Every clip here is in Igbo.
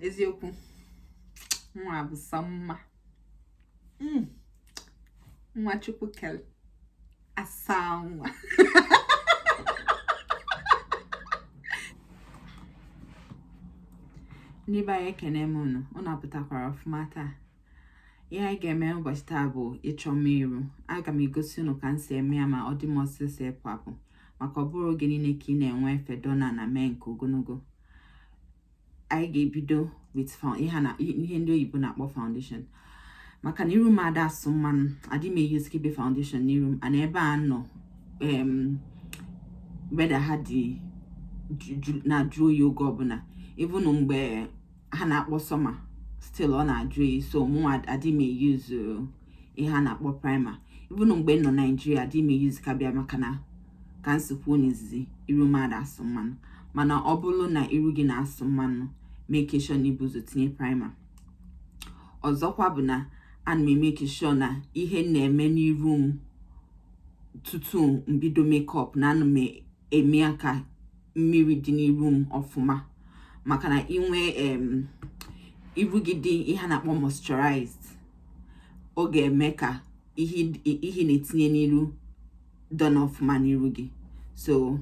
Eziokwu, nwa bụ sọ mma. Nwa Chukwu kele asa nwa. Ndị be anyị, ekene m unu. Unu apụtakwara ọfụma taa? Ihe anyị ga-eme ụbọchị taa bụ ịchọ mma iru. Aga m egosi unu ka m si eme ya, ma ọ dị m ọsịsọ ịpụ apụ, maka ọ bụrọ oge niile ka ị na-enwe efe dọna na mee nke ogologo. Anyị ga-ebido with ihe ndị oyibo na-akpọ foundation, maka na iru m ada asụ mmanụ, adị m e-use-kebe foundation n'iru m. And ebe a nọ, weather ha dị na-ajụ oyi oge ọbụla. Even mgbe ha na-akpọ summer, still ọ na-ajụ oyi. So mụnwa adị m e-use ihe a na-akpọ primer. Even mgbe m nọ Naijiria, adị m e-use ka bịa, maka na ka m si kwuo n'izizi, iru m ada asụ mmanụ. Mana ọ bụrụ na iru gị na-asụ mmanụ, make sure na ibu ụzọ tinye primer. Ọzọkwa bụ na ana m e-make sure na ihe m na-eme n'iru m tutu m bido makeup, na ana m eme ya ka mmiri dị n'iru m ọfụma, maka na inwe iru gị dị ihe a na-akpọ moisturized, ọ ga-eme ka ihe ihe na-etinye n'iru done ọfụma n'iru gị. So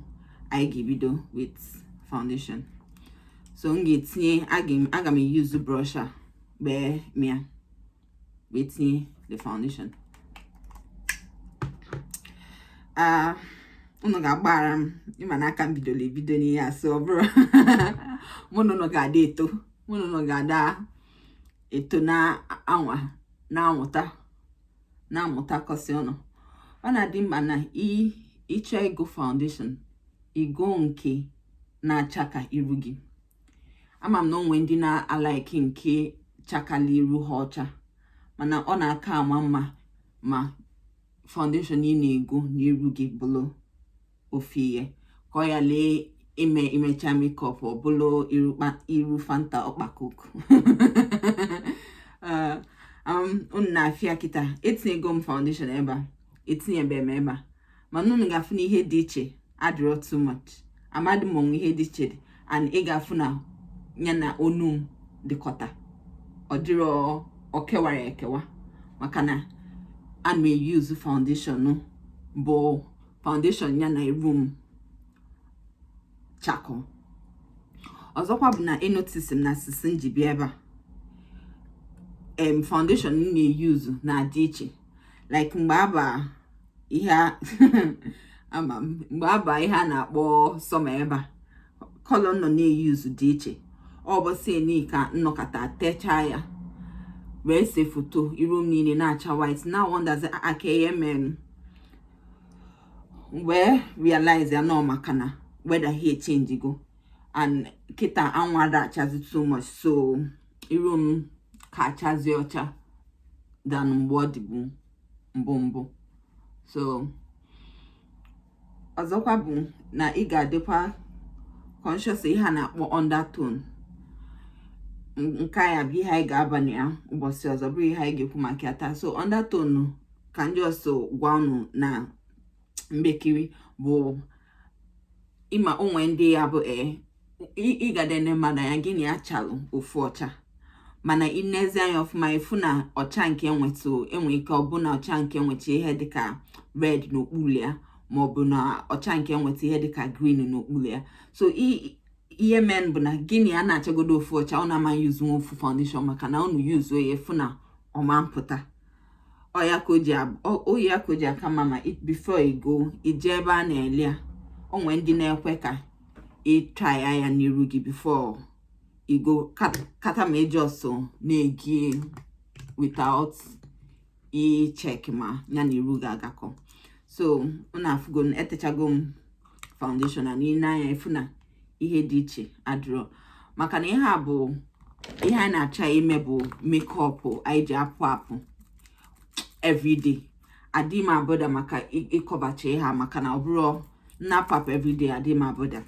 anyị ga-ebido with foundation. So m ga-etinye, aga m e-use brush a wee mịa wee tinye the foundation. Ah, unu ga-agbaghara m, ịma na aka m bidoro ebido n'ihe a. So ọ bụrụ mụ na unu ga-ada eto, mụ na unu ga-ada eto na anwa na-amụta na-amụtakọsị ọnụ. Ọ na-adị mkpa na ịchọ ịgo foundation, igo nke na-acha ka iru gị. Ama m na onwe ndị na-a-like nke chakala iru ha ọcha, mana ọ na-aka ama mma ma foundation ị na-ego n'iru gị bụrụ ofu ihe, ka ọ ya lee ime imecha makeup, ọ bụrụ iru Fanta ọkpa Coke. Unu na-afịa kịta, etinyego m foundation ebe a, etinyebe m ebe a, mana unu ga-afụ na ihe dị iche adịrọ too much. Amadị m onwe ihe dị iche dị, and ị ga-afụ na ya na onu m dịkọta, ọ dịrọ ọ kewara ekewa, maka na ana m e-use foundation bụ foundation ya na iru m chakọ. Ọzọkwa bụ na e-notice m na since m ji bịa ebe a, foundation m na-e-use na-adị iche. Like mgbe aba ihe ama m mgbe aba ihe a na-akpọ summer ebe a, colour nọ na-e-use dị iche. Ọ bụsị ni ka nnọkọta techaa ya wee see foto, iru m niile na-acha white na wonderzi aka ihe mere. Wee realize ya nọ maka na weather here change go, and kịta anwụ ada achazi too much, so iru m ka achazi ọcha than mgbe ọ dịbu mbụ mbụ. So ọzọkwa bụ na ị ga-adịkwa conscious ihe a na-akpọ undertone. Nke a ya bụ ihe anyị ga-aba na ya ụbọchị ọzọ, bụrụ ihe anyị ga-ekwu maka ya taa. So undertone, ka ndị ọsọ gwa unu na mbekiri, bụ ịma onwe ndị ya bụ ee ịgadene mmadụ anya gị na ya chalụ ofu ọcha, mana inezi anya ọfụma, ịfụ na ọcha nke nwetụ enwe ike ọ bụ na ọcha nke nweta ihe dịka red n'okpuru ya, maọbụ na ọcha nke nweta ihe dịka green n'okpuru ya. So ihe men bụ na gị na ya na-achagodo ofu ọcha, ọ na-ama use ofu foundation, maka na unu use ya, fụ na ọma mpụta. Ọ ya ka o ji aka mma ma before you go, ije ebe a na-ele ya, o nwee ndị na-ekwe ka ị try ya n'iru gị before you go, kata ma ị just na-egi without i-check ma ya na iru ga-agakọ. So unu afụgo, etechago m foundation na n'ile anya, ịfụ na ihe dị iche adịrọ, maka na ihe a bụ ihe anyị na-achọ ime bụ makeup anyị ji apụ apụ everyday. Adị m a-bother maka ịkọbacha ihe a, maka na ọ bụrụ nnapụ apụ everyday, adị m a-bother.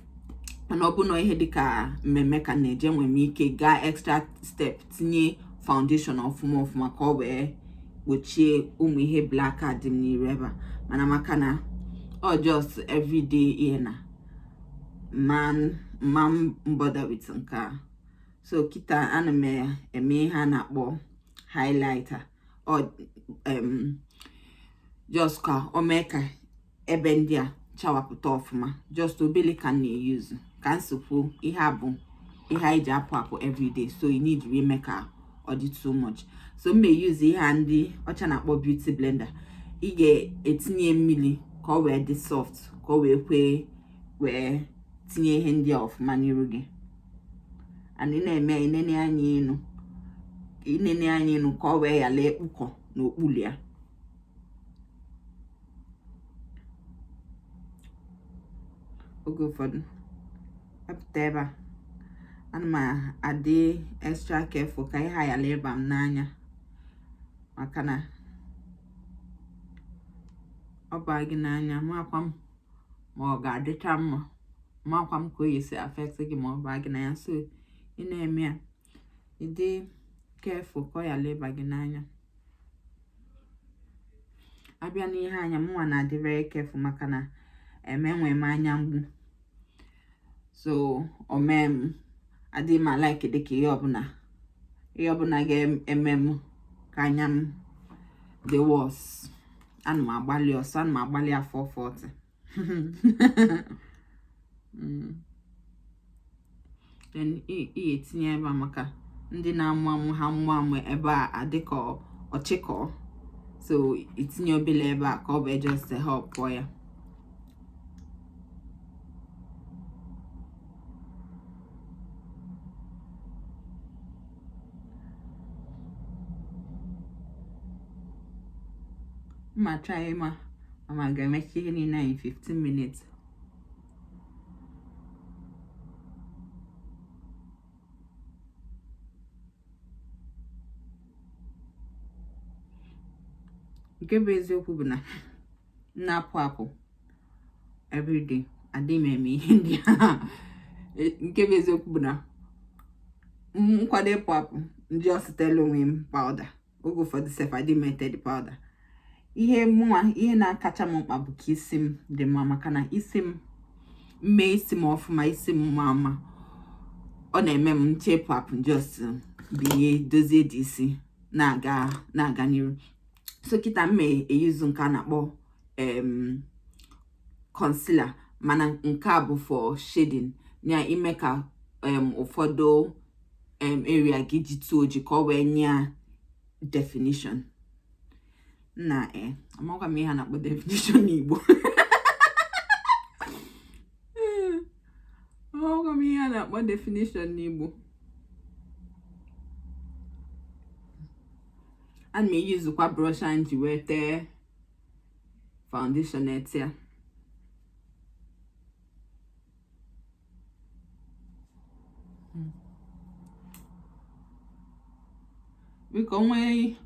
Mana ọ bụ na ihe dịka mmemme ka m na-eje, nwere m ike gaa extra step, tinye foundation ọfụma ọfụma ka ọ wee gbochie ụmụ ihe black a dị m n'iru ebe a. Mana maka na ọ just everyday ihe na man man bother with nke a. So kịta ana m eme ihe a na-akpọ highlighter, ọ just ka o mee ka ebe ndị a chawapụta ọfụma. Just obele ka m na-eyuzu. Ka m si kwuo, ihe a bụ ihe anyị ji apụ apụ everyday, so you need ime ka ọ dị too much. So m na-eyuzu ihe a ndị ọcha na-akpọ beauty blender. Ị ga-etinye mmiri ka ọ wee dị soft, ka ọ wee kwee wee tinye ihe ndị a ọfụma n'iru gị. And ị na-eme, inene anya enu, inene anya enu, ka ọ wee yala ekpukọ n'okpuru ya. Oge ụfọdụ apụta ebe a, ana m adị extra careful ka ihe a yala ịba m n'anya, maka na ọ baa gị n'anya, makwa m ma ọ ga-adịcha mma, makwa m ka o esi affect gị ma ọ baa gị n'anya. So ị na-eme ya, ị dị careful ka ọ yala ịba gị n'anya. Abịa n'ihe anya, mụnwa na-adị very careful, maka na enwe m anya mgbu. So o mee m adịghị m like dịka ihe ọbụla ga-eme m ka anya m dị worse. Ana m agbalị ọsọ, ana m agbalị afọ 40. Then ị ga-etinye ebe a, maka ndị na-amụ amụ, ha mụọ amụ ebe a adịka ọchịkọ. So itinye obele ebe a ka ọ bụ just help pụọ ya. Mma try ịma ma ga-emechi ihe niile in 15 minutes. Nke bụ eziokwu bụ na m na-apụ apụ everyday, adịghị m eme ihe ndị a. Nke bụ eziokwu bụ na nkwado ịpụ apụ, ndị ọsitela onwe m powder. Oge ụfọdụ sef, adị m ete the powder. Ihe mụnwa, ihe na-akacha m mkpa bụ ka isi m dị mma, maka na isi m mmee, isi m ọfụma, isi m mma mma, ọ na-eme m nchepụ apụ, just binye dozie dị isi, na-aga na-aga n'iru. So kịta m eyuzu nke a na-akpọ concealer, mana nke a bụ for shading ya, ime ka ụfọdụ area gị ji tụọ oji, ka ọ wee nye ya definition. Na e amakwa m ihe a na-akpọ definition n'Igbo. Amakwa m ihe a na-akpọ definition n'Igbo. Ana m eyuzukwa brush anyị ji wee tee foundation ete ya. Biko, nwee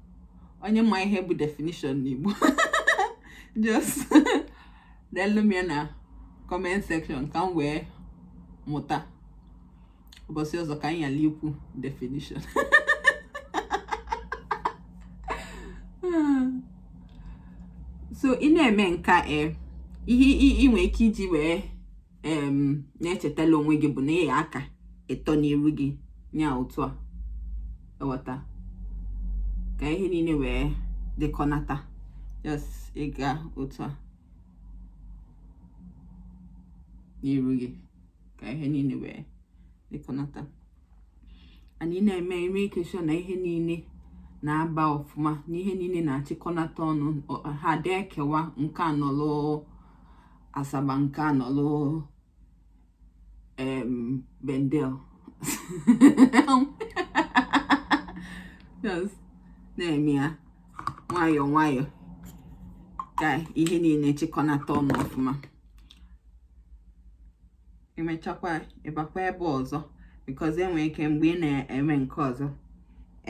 onye ma ihe bụ definition n'Igbo, just delu m ya na comment section ka m wee mụta. Ụbọchị ọzọ ka anyị ghara ikwu definition. So ị na-eme nka, e ihe ị nwere ike iji wee na-echetala onwe gị bụ na ị aka ịtọ n'iru gị nya otu a, eweta ka ihe niile wee dịkọnata. Just ịga otu a n'iru gị ka ihe niile wee dịkọnata. And ị na-eme ime ike sure na ihe niile na-aba ọfụma, na ihe niile na-achịkọnata ọnụ, ha dị ekewa, nke a nọlụ Asaba, nke a nọlụ Bendel. Just na-eme ya nwayọọ nwayọọ ka ihe niile chịkọnata ọnụ ọfụma. Emechakwa, ịbakwa ebe ọzọ, because enwere ike mgbe ị na-eme nke ọzọ,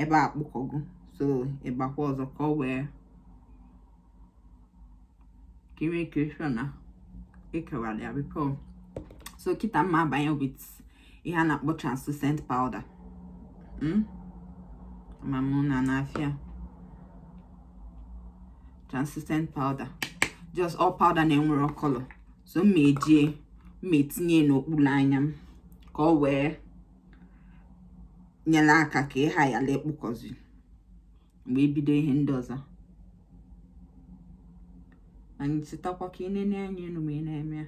ebe a kpụkọgo. So ịbakwa ọzọ ka ọ wee ka ị nwee ike sure na ekewara ya before. So kịta mma abanye with ihe a na-akpọ translucent powder. Ma mụ na n'afịa translucent powder, just all powder na-enwere color. So m ejie, m etinye n'okpuru anya m ka ọ wee Nyere aka ka ị ha yala ekpukọzi mgbe ibido ihe ndị ọzọ. Anyị chetakwa ka ị nene anya enu ma ị na-eme ya.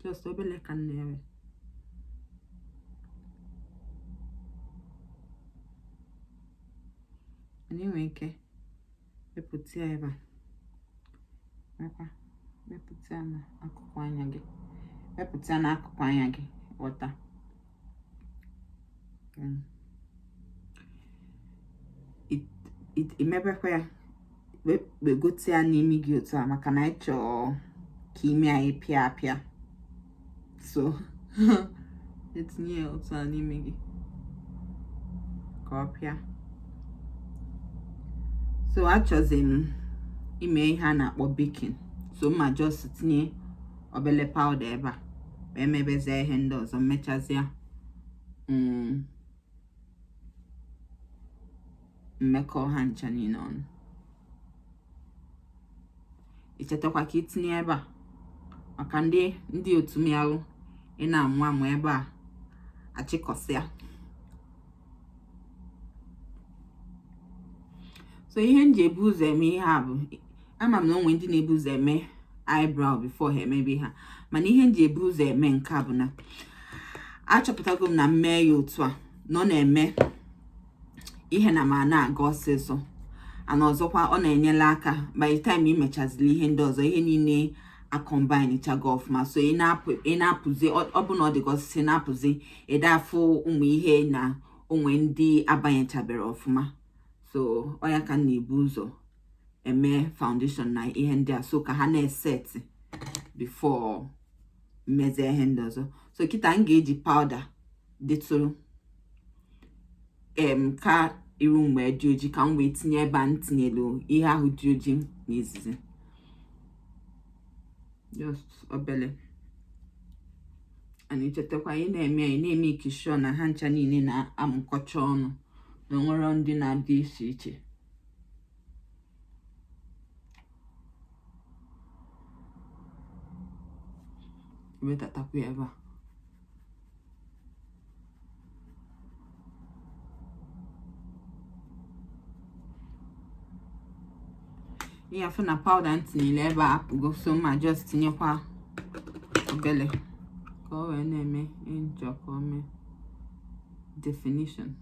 Just obele ka m na-ewe. Anyị nwere ike wepụta ya ebe a, mekwa wepụta ya n'akụkụ anya gị, wepụta ya n'akụkụ anya gị, ghọta. Imebekwa ya, wegote ya n'imi gị otu a, maka na ị chọọ ka imi anyị pịa apịa. So etinye ya otu a n'imi gị ka ọ pịa. So achọzi m ime ihe a na-akpọ baking, so mma just tinye obele powder ebe a wee mebezie ihe ndị ọzọ. Mmechazie mmekọ ha ncha niile ọnụ. Ichetakwa ka itinye ebe a maka ndị otu m yalụ ị na-amụ amụ ebe a achịkọsịa. So ihe m ji ebu ụzọ eme ihe a bụ, ama m na onwe ndị na-ebu ụzọ eme eyebrow before ha emebe ihe a, mana ihe m ji ebu ụzọ eme nke a bụ na achọpụtago m na mmee ya otu a na ọ na-eme ihe na ma na-aga ọsịsọ, ana ọzọkwa ọ na-enyere aka by the time ị mechaziri ihe ndị ọzọ, ihe niile acombine chago ọfụma. So ị na-apụzi, ọ bụ na ọ dịka ọsịsọ ị na-apụzi, ịda afụ ụmụ ihe na onwe ndị abanyechabere ọfụma. So ọ ya ka m na-ebu ụzọ eme foundation na ihe ndị a, so ka ha na-eset before mmezie ihe ndị ọzọ. So kịta m ga-eji powder dịtụrụ ka iru m wee dị oji, ka m wee tinye ebe a m tinyelu ihe ahụ dị oji n'izizi, just obele. Anyị chetakwa ị na-eme ya, ị na-eme ike sure na ha ncha niile na-amụkọcha ọnụ, na onwere ndị na-adị iche iche. Wedatakwa ya ebe a. Ihe afụ na powder m tinyere ebe a apụgo, so ma just tinyekwa obele ka ọ wee na-eme njọ, ka ọ mee definition.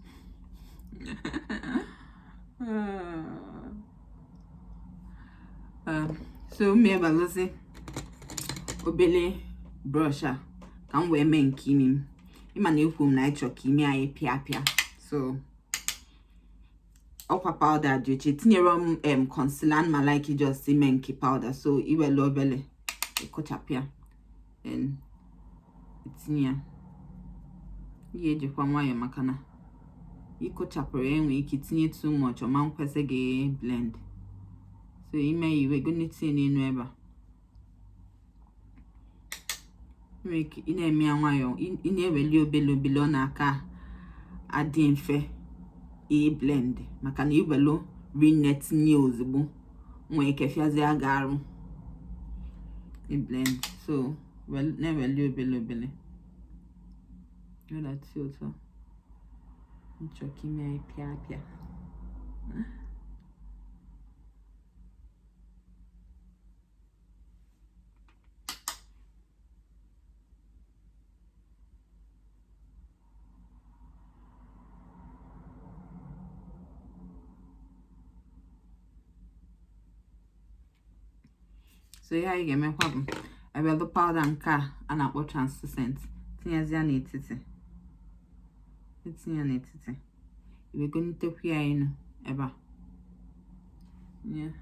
So m ebalụzi obele brush a ka m wee mee nke imi m. Ịma na ekwu m na ịchọ ka imi anyị pịa apịa, so ọkwa powder dị oche tinyere m concealer, ma like just ime nke powder. So iwele obele ịkụchapụ ya, then itinye ya. Ị ga-ejikwa nwayọọ maka na ịkụchapụrụ ya, enwere ike itinye too much, ọ ma nkwesị gị blend. So ime ya, iwe gonite n'elu ebe a. Nwere ike ị na-eme ya nwayọọ, ị na-eweli obele obele, ọ na-aka adị mfe i blend, maka na iwelu rinne tinye ozugbo nwere ike fịazie ga arụ i blend. So na-eweli obele obele, wedata otu nchọ ka ime ya pịa apịa. So ihe anyị ga-emekwa bụ ewelu powder nke a na-akpọ translucent, tinyezie n'etiti, etinye n'etiti, iwegonitekwu ya enu ebe a, tinye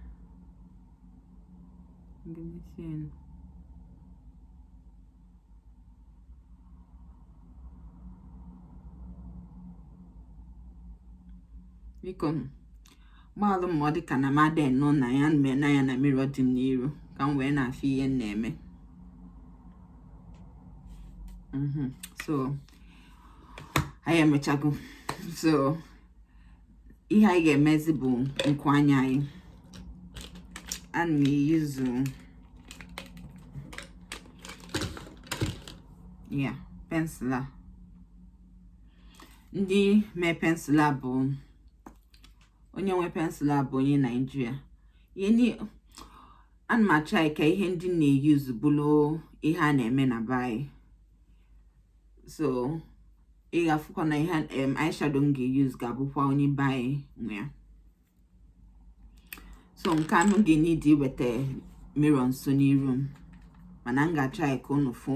enu. Biko gbaalụ m, ọ dị ka na m adị nọ na ya mee na ya na mirror dị m n'iru ka m wee na-afụ ihe m na-eme. So anyị emechago. So ihe anyị ga-emezi bụ nkụ anya anyị. Ana m eyuzu ya pensụl a. Ndị mee pencil a bụ onye nwe pencil a bụ onye Naijiria. Ihe ana m achọ ka ihe ndị na-eyuzu bụrụ ihe a na-eme na be anyị. So ị ga-afụkwa na ihe eyeshadow m ga-eyuzu ga-abụkwa onye be anyị nwe ya. So nke a m ga-eneed iweta mirror nso n'iru m, mana m ga-achọ ka unu fụ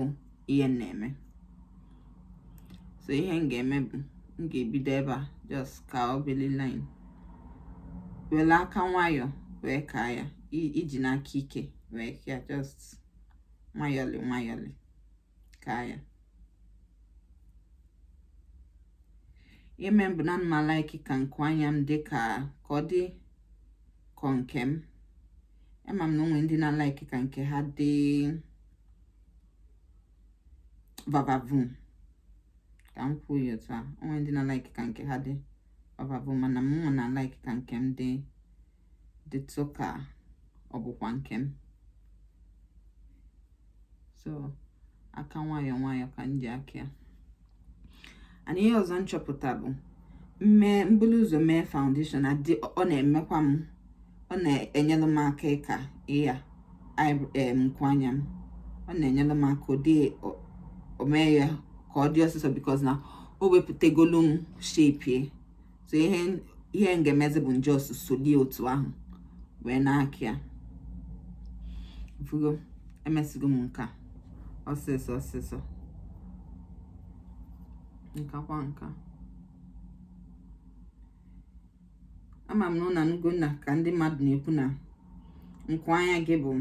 ihe m na-eme. So ihe m ga-eme bụ m ga-ebido ebe a, just ka obele line, were aka nwayọ wee kaa ya, iji n'aka ike wee ya, just nwayọli nwayọli kaa ya. Ihe mee bụ na m like ka nku anya m dị ka ọ dị ka nke m. Ama m na onwe ndị na-like ka nke ha dị vavavum, ka m kwuo ya otu a. Onwe ndị na-like ka nke ha dị vavavum, mana m nwa na-like ka nke m dị dịtụ ka ọ bụkwa nke m. So aka nwayọ nwayọ ka m ji aka ya. And ihe ọzọ m chọpụta bụ mmee mbulu ụzọ mee foundation adị, ọ na-emekwa m, ọ na-enyere m aka ịka ịya nku anya m. Ọ na-enyere m aka ụdị o mee ya ka ọ dị ọsịsọ, because na o wepụtagolu m shape. So ihe m ga-emezi bụ njọs solie otu ahụ wee na-aka ya. Fugo emesigo m nka ọsịsọ ọsịsọ, nkakwa nka. Ama m na ụnụ anụgo na ka ndị mmadụ na-ekwu na nku anya gị bụ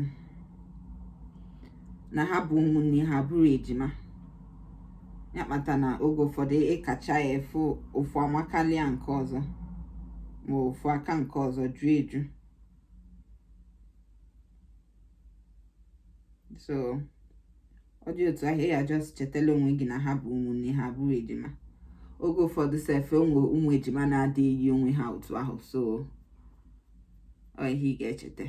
na ha bụ ụmụnne, ha bụrụ ejima. Ya kpata na oge ụfọdụ ịkacha ya efu ofu amakalịa nke ọzọ, ma ofu aka nke ọzọ ju eju. So ọ dị otu ahụ, ya just chetala onwe gị na ha bụ ụmụnne, ha bụrụ ejima. Oge ụfọdụ sef onwe ụmụ ejima na-adịghị onwe ha otu ahụ, so ọ ihe ị ga-echeta.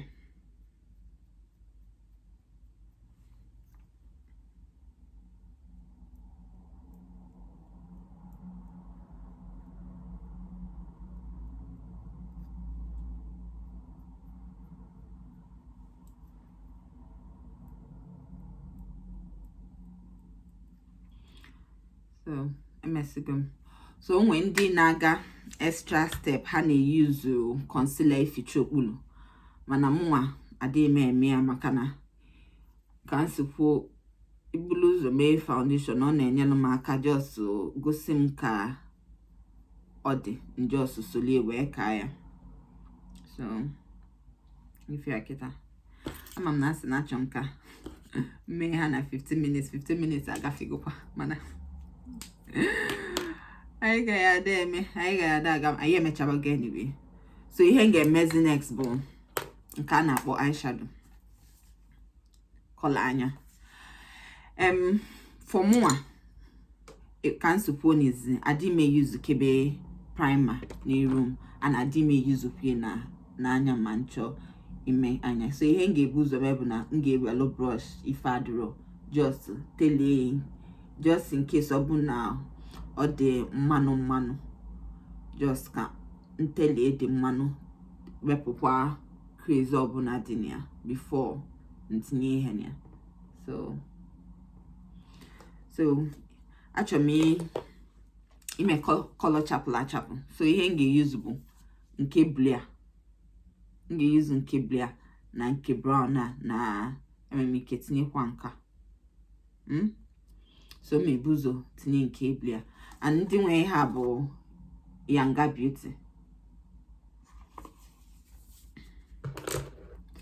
So emesigo m. So onwe ndị na-aga extra step, ha na-eyuzu concealer ificha okpuru, mana mụnwa adịghị m eme ya, maka na ka m si kwuo, ibulu ụzọ mee foundation ọ na-enyere m aka just gosi m ka ọ dị, njọs solie wee kaa ya. So ife ya kịta, ama m na asị na achọ nka mee ha na 15 minutes, 15 minutes agafegokwa, mana anyị ga ada eme, anyị ga ada aga, anyị emechabago anyway. So ihe m ga-emezi next bụ nke a na-akpọ eyeshadow, colour anya. For mụnwa, ka m si kwuo n'izizi, adị m eyuzu kebe primer n'iru m, a na adị m eyuzukwe na n'anya ma m chọọ ime anya. So ihe m ga-ebu ụzọ mee bụ na m ga-ewelu brush ife adịrọ, just telie, just in case ọ bụ na ọ dị mmanụ mmanụ, just ka ntelie dị mmanụ, wepụkwa crease ọbụla dị na ya before ntinye ihe na ya. So achọrọ m ime colour chapụlụ achapụ. So ihe m ga-eyuzu bụ nke blue a, m ga-eyuzu nke blue a na nke brown a, na enwere m ike tinyekwa nka. So m ebu ụzọ tinye nke blue a, and ndị nwe ha bụ Yanga Beauty.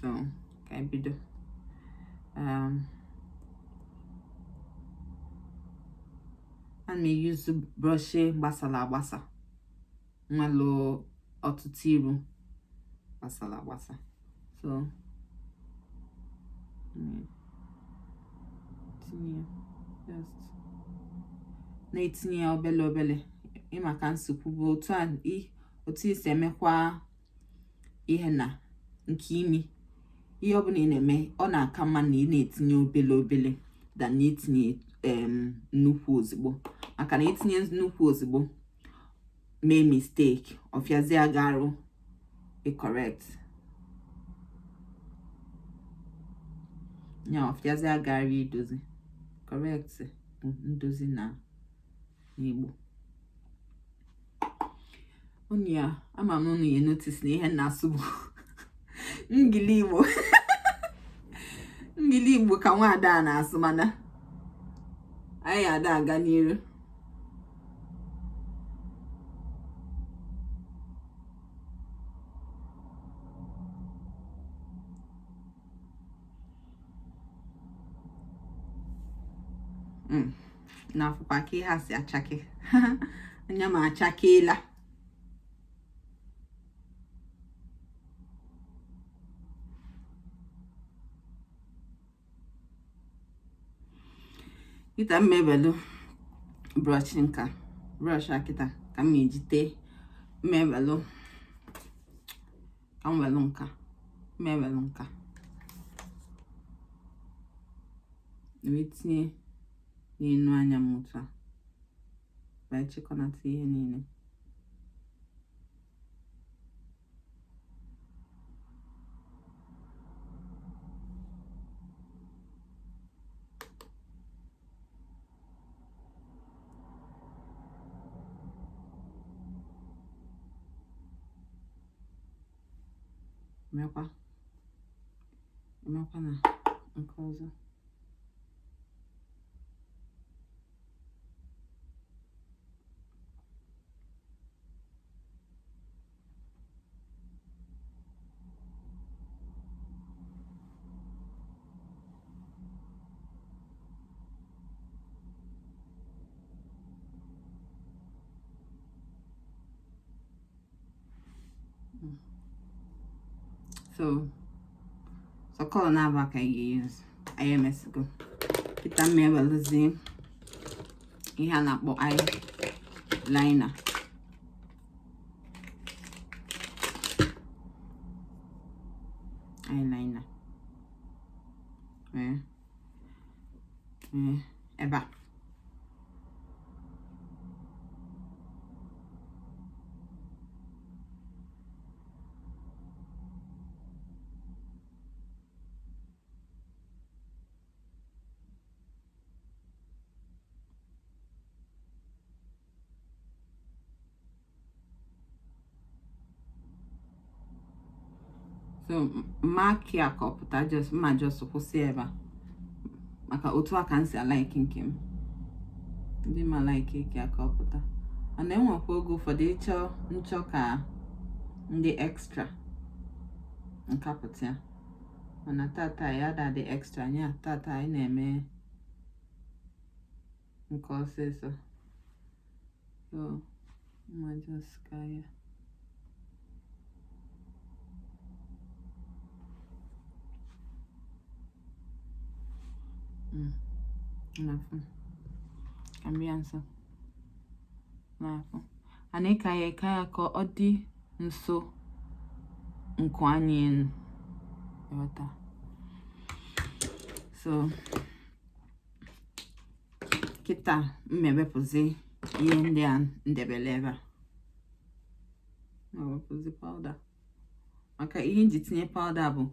So ka anyị bido. Ana m eyuzu brush gbasara agbasa, nwelụ ọtụtụ iru gbasara agbasa. So tinye, just na-etinye ya obele obele. Ịma ka nsogbu bụ otu a, otu isi emekwa ihe na nke imi, ihe ọbụla ị na-eme, ọ na-aka mma na ị na-etinye obele obele than na itinye nnukwu ozugbo, maka na itinye nnukwu ozugbo, Mee mistake, ọ fịazie gị arụ correct ya, ọ fịazie gị arụ idozi. Correct bụ ndozi na n'Igbo. Unu ya ama m unu ya notice na ihe na-asụ bụ ngili Igbo, ngili Igbo ka nwaada a na-asụ, mana anyị ada aga n'iru. Na-afụkwa ka ihe a si achake anya m achakeela. Kịta m mebelu brush nka, brush a kịta ka m eji tee mmebelu, ka m welu nka mmebelu nka wee tinye n'enu anya m otu a, wee chịkọnata ihe niile. Mekwa emekwa na nke ọzọ. So color na-aba ka anyị ga-use. Anyị emesigo. Kịta m ewelụzi ihe a na-akpọ eyeliner. Eyeliner ee ee ebe a. So mark ya ka ọ pụta. Just mma just kwụsị ebe a, maka otu a ka m si a-like nke m. Ndị ma like eke ya ka ọ pụta, mana enwekwa oge ụfọdụ ịchọ nchọ ka ndị extra nka pụta ya, mana tata ya ada dị extra nya. Tata anyị na-eme nke ọsịsọ, so mma just ka ya. Na-afụ ka m bịa nso na-afụ ana ịka ya, ịka ya ka ọ dị nso nku anya enu, ịghọta? So kịta m ewepụzi ihe ndị a ndebele ebe a. M ewepụzi powder, maka ihe nji tinye powder bụ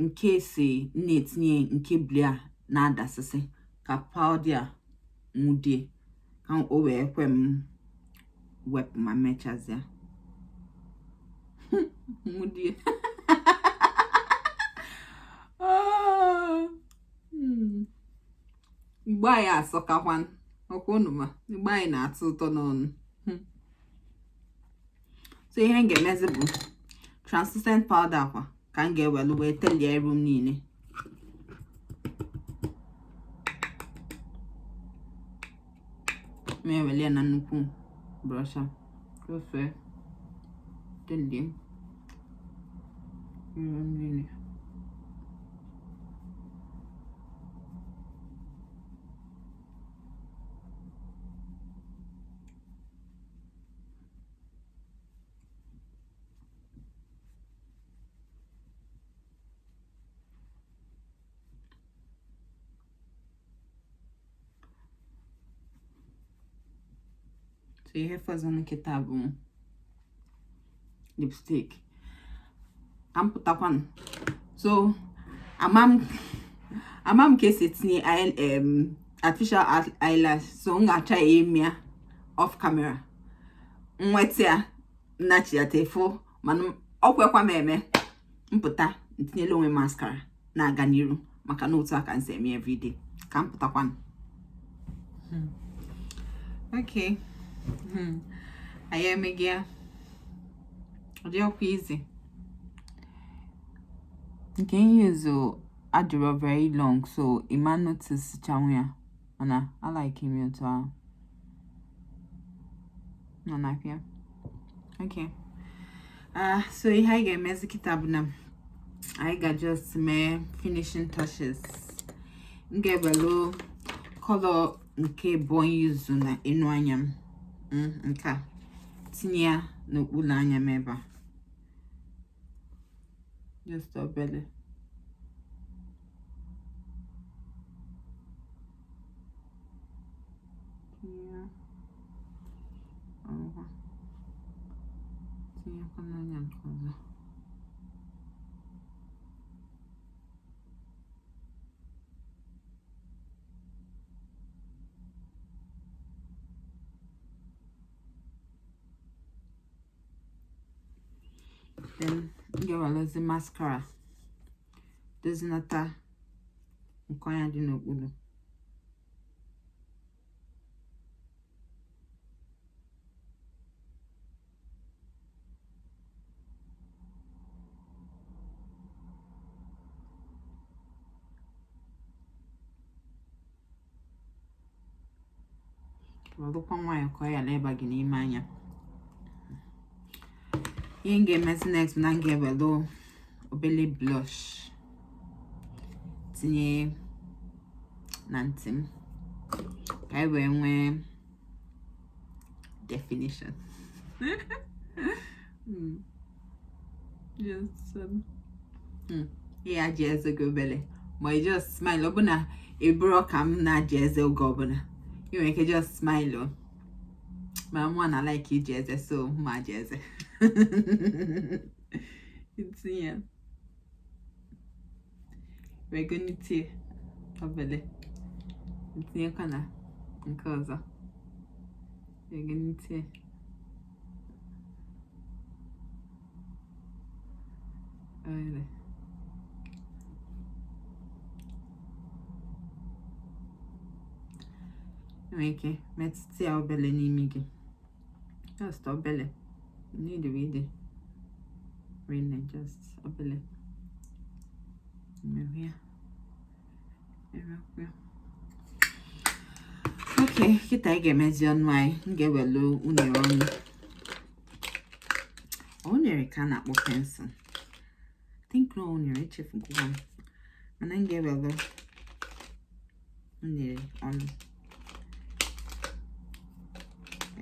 nke si m na-etinye nke blue a na-adasịsị, ka powder a nwudie, ka o wee kwe m wepụ ma mechazie nwudie. Igbo anyị asọkakwan ọkwa unu, ma Igbo anyị na-atọ ụtọ n'ọnụ. So ihe m ga-emezi bụ translucent powder akwa ka m ga-ewelu wee telie iru m niile. M eweli ya na nnukwu brush a ofe telie iru m niile. So So ihe fọzọ kịta bụ lipstick. Ka m pụtakwanụ. So ama m ka esi etinye artificial eyelash, so m ga-achọ ya ime ya off camera. Nweta ya nnachiata efo, mana ọ kwekwa m eme mpụta ntinyela onwe mascara na-aga n'iru, maka na otu a ka m si eme everyday. Ka m pụtakwanụ. Okay, anyị emeghị ya, ọ dị ọkwa easy. Nke ihe zo adịrọ very long, so ịma notice chanwu ya, mana I like ime otu ahụ nọ na ya. Okay, so ihe anyị ga-emezi kịta bụ na anyị ga just mee finishing touches. M ga-ewelu color nke bụ yuzu na enu anya m, nke a, tinye ya n'okpuru anya m ebe a, just obele. Tinye ọgwa, tinyekwa n'anya nke ọzọ. Then m ga-ewelezi mascara dozinata nke anya dị n'okpuru. Welụkwa nwayọọ ka ọ ghara ịba gị n'ime anya. Ihe m ga-emezi next bụ na m ga-ewelu obele blush tinye na ntị m ka anyị wee nwee definition. Just ihe a ji eze gị obele, ma ị just smile. Ọ bụ na ị bụrụ ka m na-aji eze oge ọbụla, ị nwere ike just smile o, ma mụ na like iji eze, so ma ji eze itinye wegonite obele, tinyekwa na nke ọzọ, wegonite obele. Nwere ike metụta ya obele n'imi gị, just obele, need really rinne, just obele. Ya. Okay, kịta anyị ga-emezi ọnụ anyị. M ga-ewelu unere ọnụ, unere ka a na-akpọ pencil, I think. No, unere, echefugokwa m, mana m ga-ewelu unere ọnụ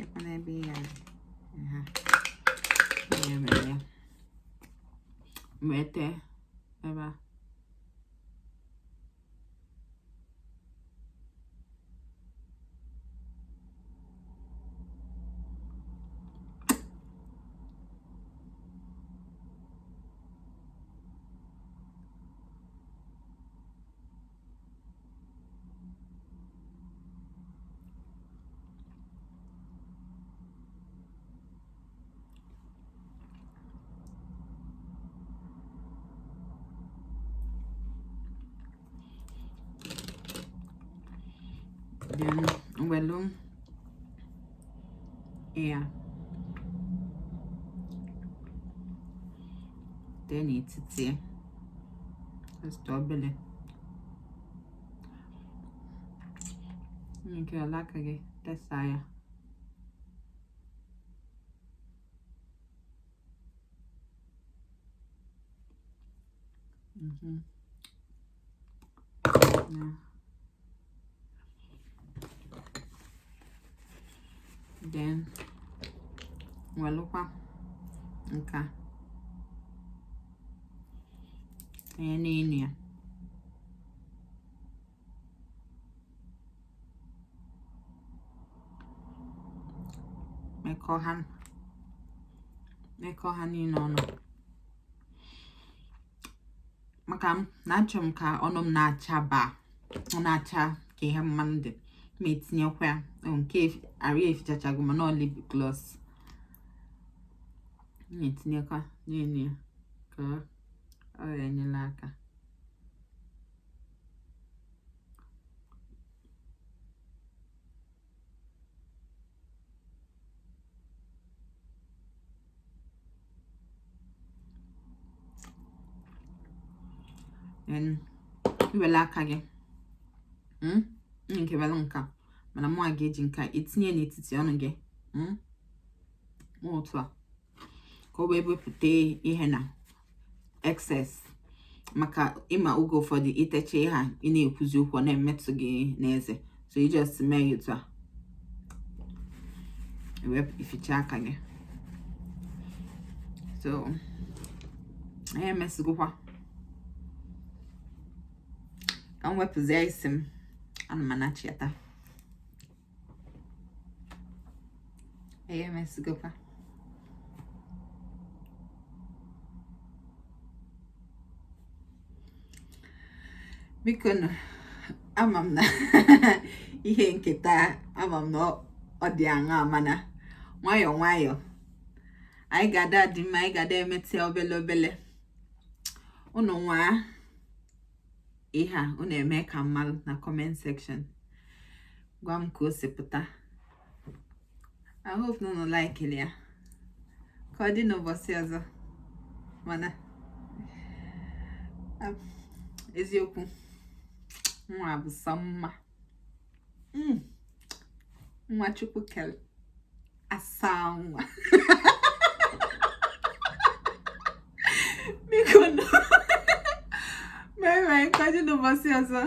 ebe n'ebe ya ha m ga-ewere ya wee tee ebe a. Then welu ya tee n'etiti ya, just obele nke ọla aka gị tesa ya. Yeah. Then welụkwa nke a tinye n'elu ya. Mekọọ ha niile ọnụ, maka m na achọ m ka ọnụ m na-acha ba, ọ na-acha ka ihe mmanụ dị. Ma etinyekwa ya nke arụ efichachago, mana ọ lip gloss m na-etinyekwa n'elu ya ka ọ ga-enyere aka. Then iwere aka gị, nke were nka, mana mụ a ga-eji nka etinye n'etiti ọnụ gị otu a, ka o wee wepụta ihe na excess, maka ịma oge ụfọdụ itecha ihe a, ị na-ekwuzi okwu, ọ na-emetụ gị n'eze. So you just mee ya otu a, wepụ, ificha aka gị. So ihe emesịgokwa, ka m wepụzie isi m. Ana m anachiata. Ihe emesịgokwa. Biko nụ, ama m na ihe nketa, ama m na ọ dị aṅa, mana nwayọọ nwayọọ anyị ga-ada dị mma, anyị ga-ada emete obele obele. Unu nwaa ihe a, unu eme ka mmalụ na comment section, gwa m ka o si pụta. I hope na unu like ya. Ka ọ dị n'ụbọchị ọzọ. Mana eziokwu, nwa bụ sọ mma, nwa Chukwu kere asa nwa. Biko nụ, bye bye, ka ọ dị n'ụbọchị ọzọ.